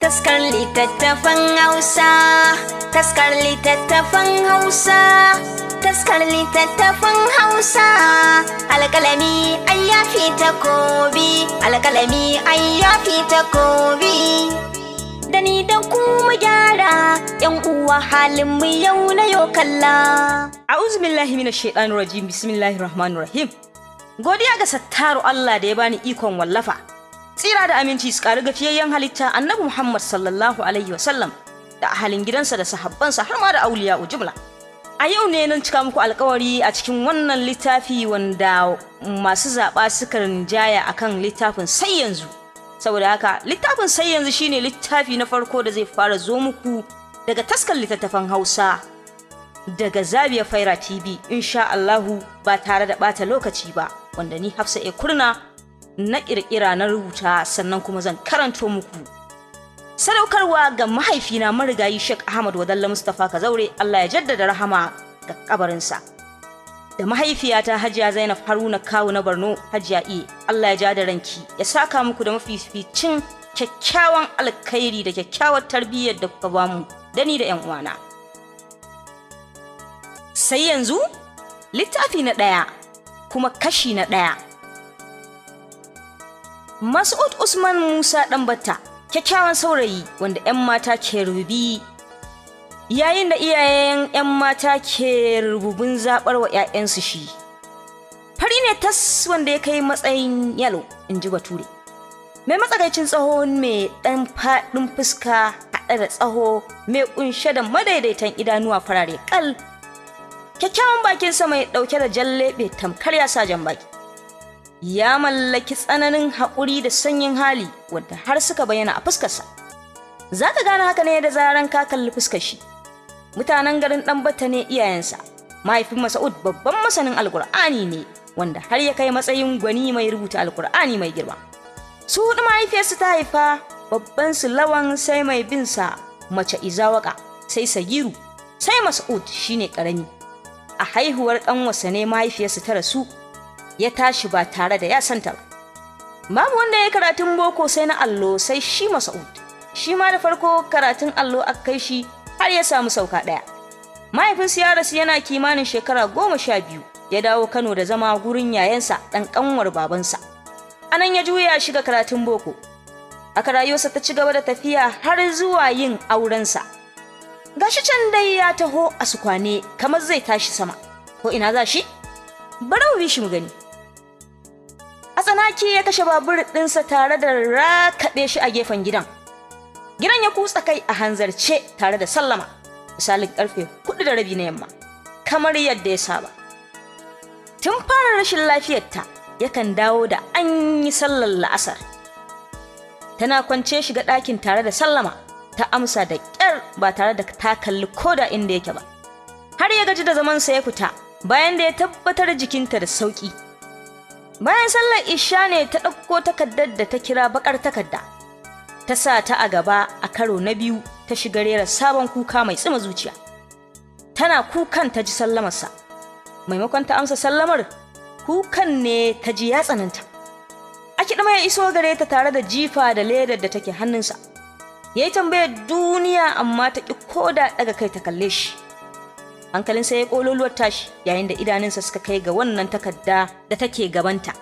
Taskar littattafan Hausa, taskar littattafan Hausa, taskar littattafan Hausa. Alƙalami ai ya fi takobi, alƙalami ai ya fi takobi. Da ni da ku mu gyara, ‘yan uwa halin mu yau na yau kalla. A'udhu billahi minash shaitanir rajim. Bismillahir rahmanir rahim. Godiya ga sattaru Allah da ya bani ikon wallafa. Tsira da aminci su ƙaru gafiyayyen halitta Annabi Muhammad sallallahu alaihi wasallam da ahalin gidansa da sahabbansa har ma da auliya jumla. A yau ne nan cika muku alkawari a cikin wannan littafi wanda masu zaɓa suka rinjaya akan littafin Sai Yanzu. Saboda haka, littafin Sai Yanzu shine littafi na farko da zai fara zo muku daga Taskar Littattafan Hausa, daga Zabiya Faira TV, insha Allahu, ba tare da ɓata lokaci ba, wanda ni Hafsa E Kurna na ƙirƙira, na rubuta, sannan kuma zan karanto muku. Sadaukarwa ga mahaifina marigayi Sheikh Ahmad Wadalla Mustapha Kazaure, Allah ya jaddada rahama ga kabarinsa, da mahaifiyata Hajiya Zainab Haruna Kawu na Borno, Hajiya Iye, Allah ya ja da ranki, ya saka muku da mafificin kyakkyawan alkhairi da kyakkyawar tarbiyyar da kuka bamu da ni da 'yan uwana. Sai Yanzu, littafi na ɗaya kuma kashi na ɗaya. Mas'ud Usman Musa Ɗanbatta, kyakkyawan saurayi wanda 'yan mata ke rubi, yayin da iyayen 'yan mata ke rububin zaɓar wa 'ya'yansu shi. Fari ne tas wanda ya kai matsayin yalo, in ji Bature. Mai matsakaicin tsaho, mai ɗan faɗin fuska haɗe da tsaho, mai ƙunshe da madaidaitan idanuwa farare ƙal. Kyakkyawan bakinsa mai ɗauke da jan leɓe tamkar ya sa jan baki. Ya mallaki tsananin haƙuri da sanyin hali wadda har suka bayyana a fuskarsa. Za ka gane haka ne da zaran ka kalli fuskar shi. Mutanen garin Ɗanbata ne iyayensa. Mahaifin Masa'ud babban masanin Alƙur'ani ne wanda har ya kai matsayin gwani mai rubuta Alƙur'ani mai girma. Su huɗu mahaifiyarsu ta haifa, babban su Lawan, sai mai bin sa mace Izawaka, sai Sagiru, sai Mas'ud shine ƙarami. A haihuwar ƙanwarsa ne mahaifiyarsu ta rasu, ya tashi ba tare da ya santa ba. Babu wanda ya karatun boko sai na allo sai shi Mas'ud. Shi ma da farko karatun allo aka kai shi har ya samu sauka ɗaya. Mahaifinsu ya rasu yana kimanin shekara 12, ya dawo Kano da zama gurin yayansa ɗan ƙanwar babansa. Anan ya juya shiga karatun boko. Aka rayuwarsa ta ci gaba da tafiya har zuwa yin aurensa. Gashi can dai ya taho a sukwane kamar zai tashi sama. Ko ina za shi? Bari mu bi shi mu gani. A tsanaki ya kashe babur ɗinsa tare da rakaɓe shi a gefen gidan. Gidan ya kutsa kai a hanzarce tare da sallama, misalin karfe 4:30 na yamma, kamar yadda ya saba. Tun fara rashin lafiyarta yakan dawo da an yi sallar la'asar. Tana kwance shiga ɗakin tare da sallama, ta amsa da ƙyar ba tare da ta kalli koda inda yake ba. Har ya gaji da zamansa ya fita bayan da ya tabbatar jikinta da sauƙi. Bayan sallar isha ne ta ɗauko takardar da ta kira baƙar takarda. Ta sa ta a gaba a karo na biyu, ta shiga rera sabon kuka mai tsima zuciya. Tana kukan ta ji sallamarsa. Maimakon ta amsa sallamar, kukan ne ta ji ya tsananta. A kiɗima ya iso gare ta tare da jifa da ledar da take hannunsa. Ya yi tambayar duniya amma ta ƙi koda ɗaga kai ta kalle shi. Hankalinsa ya ƙololuwar tashi yayin da idanunsa suka kai ga wannan takarda da take gabanta.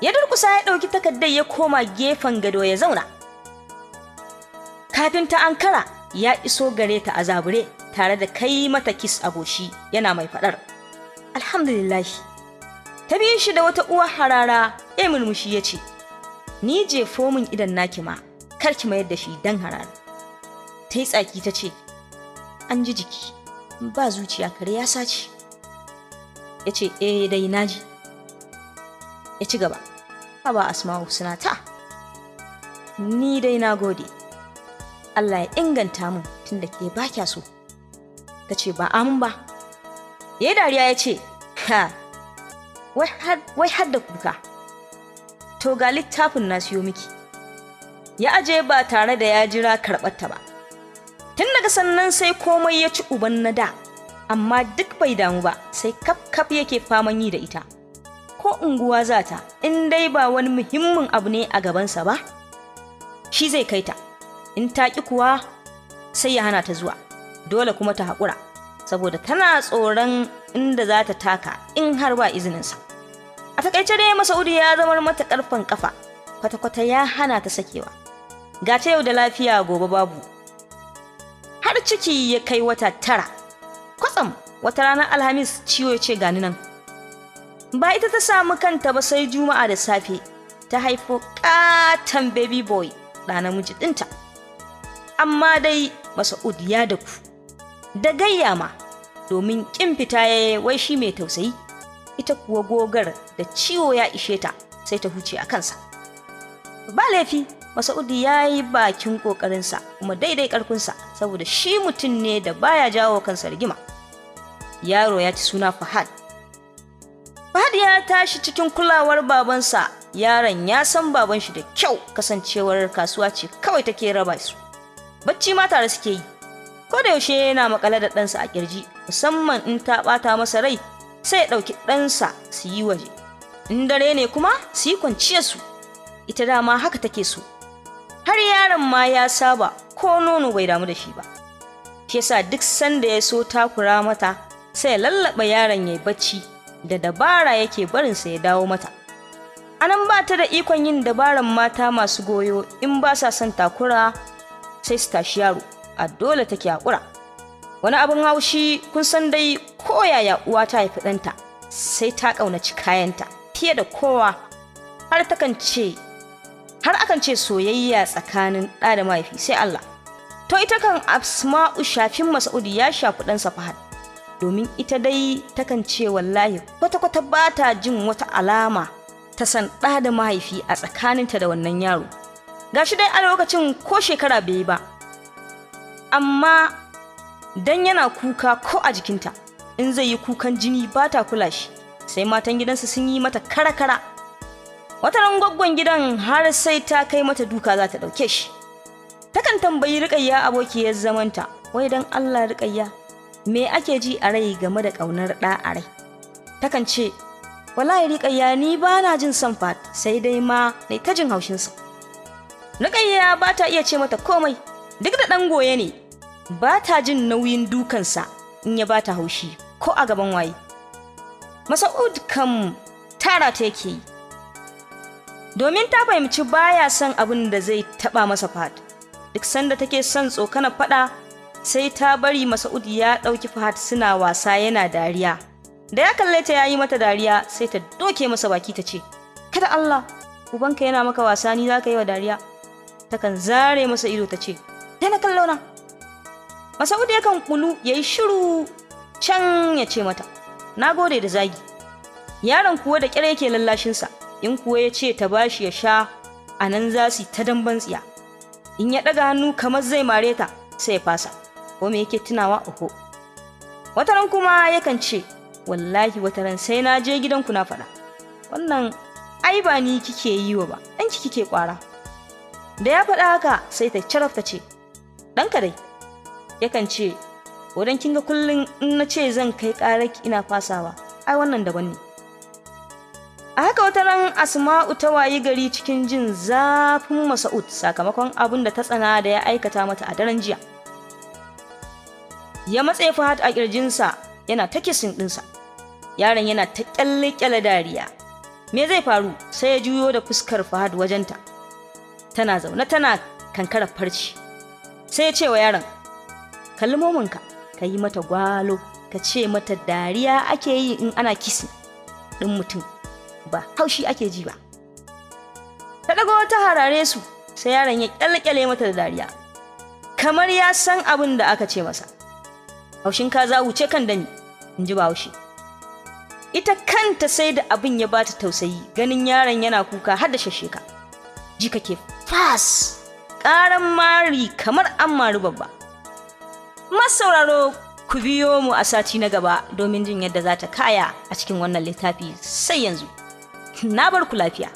Ya durƙusa ya ɗauki takardar, ya koma gefen gado ya zauna. Kafin ta ankara ya iso gare ta a zabure tare da kai mata kiss a goshi, yana mai faɗar "Alhamdulillahi." Ta bi shi da wata uwa harara, ya murmushi ya ce, "Ni jefo min idan naki ma, kar ki mayar da shi dan harara." Ta yi tsaki ta ce, "An ji jiki ba zuciya, kare ya sace." Ya ce, "Eh dai naji." Ya ci gaba, "Haba Asma'u suna ta, ni dai na gode, Allah ya inganta mun tunda ke ba kya so." Ta ce, "Ba amin ba." Ya yi dariya ya ce, "Ha, wai har da kuka? To ga littafin na siyo miki." Ya aje ba tare da ya jira karɓarta ba. Tun daga sannan sai komai ya ci uban na da, amma duk bai damu ba, sai kaf kaf yake faman yi da ita. Ko unguwa za ta, in dai ba wani muhimmin abu ne a gabansa ba, shi zai kai ta. In ta ƙi kuwa sai ya hana ta zuwa, dole kuma ta haƙura, saboda tana tsoron inda za ta taka in har ba izininsa. A takaice dai Masa'udu ya zamar mata ƙarfen ƙafa, kwata-kwata ya hana ta sakewa. Ga ta yau da lafiya, gobe babu. Har ciki ya kai wata 9. Kwatsam wata ranar Alhamis ciwo ya ce gani nan. Ba ita ta samu kanta ba sai Juma'a da safe ta haifo ƙaton baby boy, ɗa namiji ɗinta. Amma dai Masa'ud ya daku. Da gayya ma, domin ƙin fita ya wai shi mai tausayi. Ita kuwa gogar da ciwo ya ishe ta sai ta huce a kansa. Ba laifi, Masa'udu ya yi bakin ƙoƙarinsa kuma daidai ƙarfinsa, saboda shi mutum ne da baya jawo kansa rigima. Yaro ya ci suna Fahad. Fahad ya tashi cikin kulawar babansa, yaron ya san baban shi da kyau, kasancewar kasuwa ce kawai take raba su. Bacci ma tare suke yi. Ko da yaushe yana makale da ɗansa a kirji, musamman in ta ɓata masa rai, sai ya ɗauki ɗansa su yi waje. In dare ne kuma su yi kwanciyar su. Ita dama haka take so. Har yaron ma ya saba, ko nono bai damu da shi ba. Shi yasa duk sanda ya so takura mata, sai ya lallaɓa yaron ya yi bacci, da dabara yake barinsa ya dawo mata. Anan ba ta da ikon yin dabaran mata masu goyo, in ba sa son takura sai su tashi yaro, a dole take haƙura. Wani abin haushi, kun san dai ko yaya uwa ta haifi ɗanta sai ta ƙaunaci kayanta fiye da kowa, har takan ce har akan ce soyayya tsakanin ɗa da mahaifi sai Allah. To ita kan Asma'u shafin Mas'ud ya shafi ɗansa Fahad. Domin ita dai takan ce wallahi kwata-kwata ba ta jin wata alama ta san ɗa da mahaifi a tsakaninta da wannan yaro. Gashi dai a lokacin ko shekara bai yi ba. Amma dan yana kuka ko a jikinta, in zai yi kukan jini ba ta kula shi, sai matan gidansa sun yi mata kara-kara. Wata ran gwaggon gidan har sai ta kai mata duka za ta ɗauke shi. Takan tambayi Riƙayya, abokiyar zamanta, wai don Allah Riƙayya, me ake ji a rai game da ƙaunar ɗa a rai? Takan ce, wallahi Riƙayya, ni ba na jin son Fat, sai dai ma na ta jin haushinsa. Riƙayya ba ta iya ce mata komai, duk da ɗan goye ne, ba ta jin nauyin dukansa in ya ba ta haushi ko a gaban waye. Masa'ud kam tara ta yake yi. Domin ta fahimci baya son abin da zai taɓa masa Fahad. Duk sanda take son tsokana faɗa, sai ta bari Masa'ud ya ɗauki Fahad suna wasa yana dariya. Da ya kalle ta yayi mata dariya, sai ta doke masa baki ta ce, "Kada Allah, ubanka yana maka wasa ni za ka yi wa dariya?" Takan zare masa ido ta ce, "Daina kallo na." Masa'ud yakan kulu ya yi shiru, can ya ce mata, "Na gode da zagi." Yaron kuwa da ƙyar yake lallashinsa, in kuwa ya ce ta bashi ya sha, a nan za su ta damban tsiya. In ya ɗaga hannu kamar zai mare ta, sai ya fasa, ko me yake tunawa oho. Wataran kuma yakan ce, "Wallahi wataran sai na je gidanku na faɗa. Wannan ai ba ni kike yi wa ba, ɗanki kike ƙwara." Da ya faɗa haka sai ta caraf ta ce, "Ɗanka dai." Yakan ce, "Wadan kin ga kullum in na ce zan kai ƙararki ina fasawa, ai wannan daban ne." A haka wata ran Asma'u ta wayi gari cikin jin zafin Masa'ud sakamakon abin da ta tsana da ya aikata mata a daren jiya. Ya matse Fahad a ƙirjinsa yana ta kissing ɗinsa. Yaron yana ta ƙyalle-ƙyalle dariya. Me zai faru, sai ya juyo da fuskar Fahad wajenta. Tana zaune tana kankarar farci. Sai ya ce wa yaron, "Kalli mominka, ka yi mata gwalo, ka ce mata dariya ake yi in ana kissing ɗin mutum, ba haushi ake ji ba." Ta ɗago ta harare su, sai yaron ya ƙyalƙyale mata da dariya. Kamar ya san abin da aka ce masa. Haushin kaza wuce kan dami, in ji Bahaushe. Ita kanta sai da abin ya bata tausayi, ganin yaron yana kuka har da shasheka. Ji kake fas! Ƙaran mari kamar an mari babba. Masauraro, ku biyo mu a sati na gaba domin jin yadda za ta kaya a cikin wannan littafi. Sai yanzu. Na bar ku lafiya.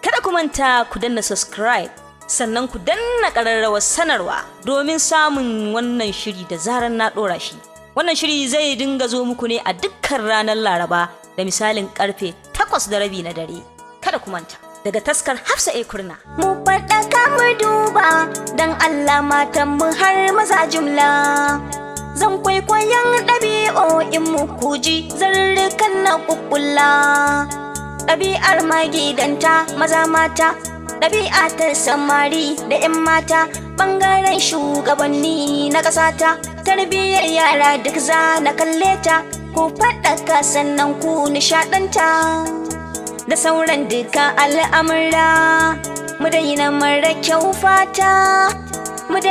Kada ku manta ku danna subscribe, sannan ku danna ƙararrawar sanarwa domin samun wannan shiri da zarar na ɗora shi. Wannan shiri zai dinga zo muku ne a dukkan ranar Laraba da misalin karfe 8:30 na dare. Kada ku manta. Daga Daga taskar Hafsa A Kurna. Mu faɗaka mu duba don Allah matan mu har maza jumla. Zan kwaikwayon ɗabi'o'in mu kuji zarurrukan na ƙuƙƙula. Ɗabi'ar magidanta maza mata, ɗabi'a ta samari da 'yan mata, ɓangaren shugabanni na ƙasata, tarbiyyar yara duk za na kalle ta, ku faɗaka sannan ku nishaɗanta. Da sauran duka al'amura, mu daina mara kyau fata, mu daina.